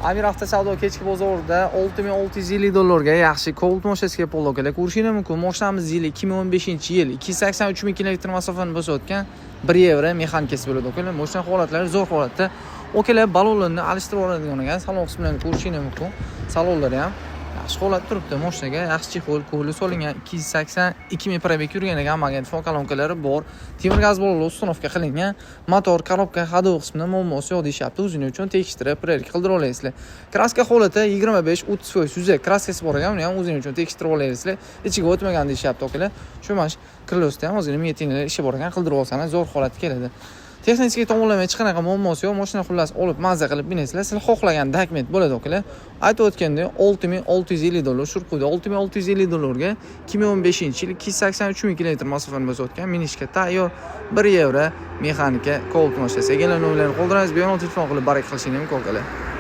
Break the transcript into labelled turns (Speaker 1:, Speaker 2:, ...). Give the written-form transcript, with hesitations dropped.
Speaker 1: Amir Avto savdo kechki bozorida 6650 dollarga yaxshi Cobalt mashinasiga kelib qoldi, akalar. Ko'rishingiz mumkin. Mashinamiz yili 2015-yil, 283 ming kilometr masofani bosib o'tgan, 1 yevro mexanikasi bo'ladi, akalar. Mashina holatlari zo'r holatda. Akalar, balonlarni alishtirib oladigan ekan. Salon qismlarini ko'rishingiz mumkin. Salonlari ham yaxshi holat turibdi mashinaga. Yaxshi чехол, ko'li solingan, 282 ming пробег yurgan ekan, magnitofon kolonkalari bor. Temir gaz ballonlar установка qilingan. Motor, коробка, ходовой qismida muammosi yo'q deyishyapti. O'zini uchun tekshirib, проверка qildirib olasizlar. Краска holati 25-30% yuza краска si bor ekan, uni ham o'zing uchun tekshirib olasizlar. Ichiga o'tmagan deyishyapti, akalar. Shu mana shu крыло sida ham ozgina вмятина ishi bor ekan, qildirib olsangiz zo'r holatga keladi. Texnik tomonlama hech qanaqa muammosi yo'q. Mashina xullas olib mazza qilib minasizlar. Sizlar xohlagan документ bo'ladi, akalar. Aytib o'tgandek, 6650 dollar shurquvda 6650 dollarga 2015-yil, 283 ming kilometr masofani bosib o'tgan, minishga tayyor, 1 yevro mexanika Cobalt mashinasi. Egalar nomerlarini qoldiramiz. Bemalol telefon qilib baraka qilishingiz mumkin, akalar.